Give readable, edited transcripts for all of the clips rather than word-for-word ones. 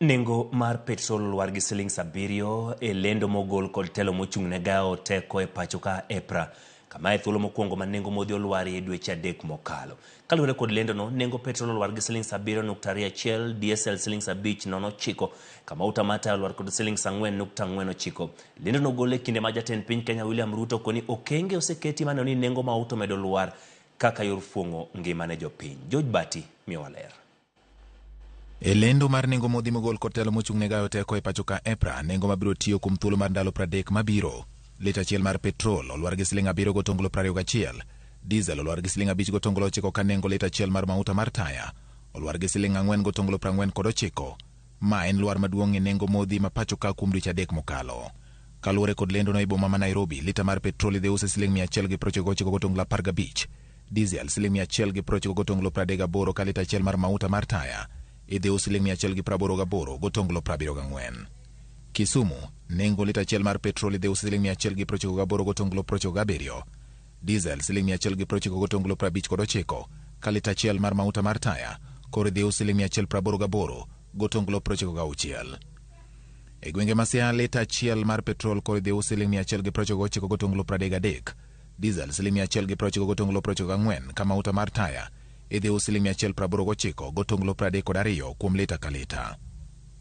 Nengo mar petrol olwar gi siling 7 e lendo mogol kod telo mochung' ne gayo teko e pacho ka EPRA. Kama e thuolo mokwongo ma nengo modhi olwarie e dweche 3 mokalo. Kaluwore kod lendono, nengo petrol olwar gi siling 7.21, diesel siling 5.09, ka mauta mar taya olwar kod siling 4.49. Lendono ogol e kinde ma jatend piny Kenya William Ruto koni okenge oseketi maneno ni nengo mauta omedo lwar kaka yor fuong'o ngima ne jopiny. George Bati miyowa ler. E lendo mar nengo modhi mogol kod telo mochung' ne gayo teko e pacho ka EPRA, nengo mabiro tiyo kuom thuolo mar ndalo 30 mabiro. Lita achiel mar petrol olwar gi siling 7.21, diesel olwar gi siling 5.9 ka nengo lita achiel mar mauta mar taya olwar gi siling 4.49. Ma en lwar maduong' e nengo modhi ma pacho ka kuom dweche 3 mokalo. Kaluwore kod lendono e boma ma Nairobi, lita mar petrol idhi use siling 199.15. Diesel siling 198.38 ka lita achiel mar mauta mar taya idhi us siling 188.74. Kisumu, nengo lita achiel mar petrol idhi us siling 198.97. Diesel siling 199.59 ka lita achiel mar mauta mar taya koro idhi us siling 188.96. E gwenge ma Siaya lita achiel mar petrol koro idhi us siling 199.33. Diesel siling 199.94 ka mauta mar taya idhi us siling 189.32 kuom lita ka lita.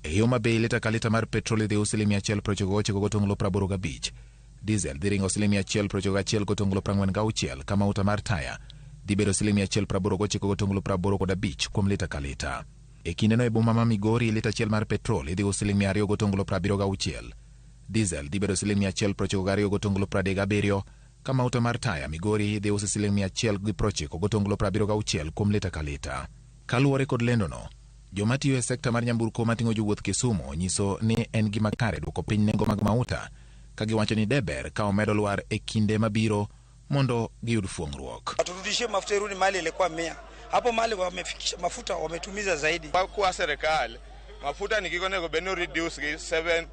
E Homa Bay lita ka lita mar petrol idhi us siling 199.85. Diesel dhi ringo siling 191.46 ka mauta mar taya dhi bedo siling 189.85 kuom lita ka lita. E kindeno e boma ma Migori lita achiel mar petrol idhi us siling 200.76. Diesel dhi bedo siling 192.37 ka mauta mar taya Migori idhi usi siling 190.76 kuom lita ka lita. Kaluwore kod lendono, joma tiyo e sekta mar nyamburko mating'o jowuoth Kisumu nyiso ni en gima kare duoko piny nengo mag mauta ka giwacho ni deber ka omedo lwar e kinde mabiro mondo giyud fuong'ruok. Waturudishie mafuta irudi mali ilikuwa 100. Hapo mali wamefikisha mafuta wametumiza zaidi. Kwa serikali mafuta ni giko nego bed ni reduce gi 7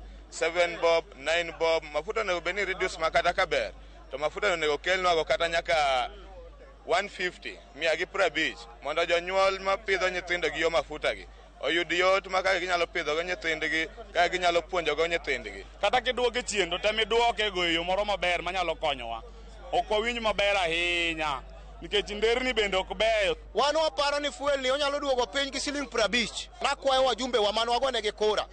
bob 9 bob mafuta onego bed ni reduce makata kaber to mafuta onego kelnwago kata nyaka 150 150 mondo jonyuol mapidho nyithindo gi yo mafuta gi oyud yot ma kaka ginyalo pidhogo nyithindgi kaka ginyalo puonjogo nyithindgi. Kata kiduoke chien to tem iduoke go e yo moro maber manyalo konyowa. Ok wawinj maber ahinya nikech nderni bende ok beyo. Wan waparo ni fuel ni onyalo duogo piny gi siling 50. Nakwayo wajumbe wa mane wagonegi kura.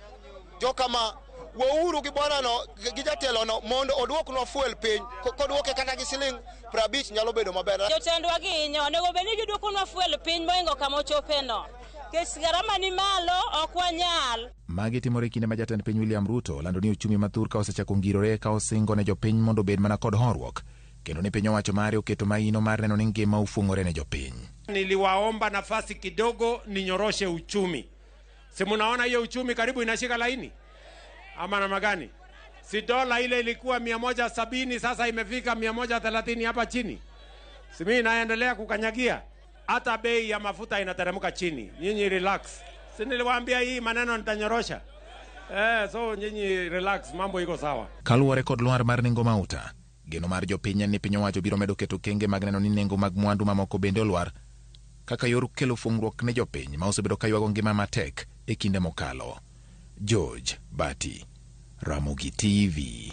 Jokama wouru gi bwanano gi jatelono mondo oduoknwa fuel piny. Koduoke kata gi siling 50 nyalo bedo maber. Jotendwa gi hinyo onego bed ni giduokonwa fuel piny moingo kama ochopeno. Nikech garama ni malo ok wanyal. Magi timore kinde ma jatend piny William Ruto lando ni uchumi mathur ka osechako ngirore ka osingo ne jopiny mondo obed mana kod horuok kendo ni piny owacho mare oketo maino mar neno ni ngima ofuong'ore ne jopiny. Niliwaomba nafasi kidogo ninyoroshe uchumi. Si munaona hiyo uchumi karibu inashika laini? Ama namna gani? Si dola ile ilikuwa 170 sasa imefika 130 hapa chini. Si mimi naendelea kukanyagia. Hata bei ya mafuta inateremka chini. Nyinyi relax. Si niliwaambia hii maneno nitanyorosha. So nyinyi relax, mambo iko sawa. Kaluwore kod lwar mar nengo mauta, geno mar jopiny en ni piny owacho biro medo keto kenge mag neno ni nengo mag mwandu mamoko bende olwar kaka yor kelo fuong'ruok ne jopiny ma osebedo ka ywago ngima matek e kinde mokalo. George Bati, Ramogi TV.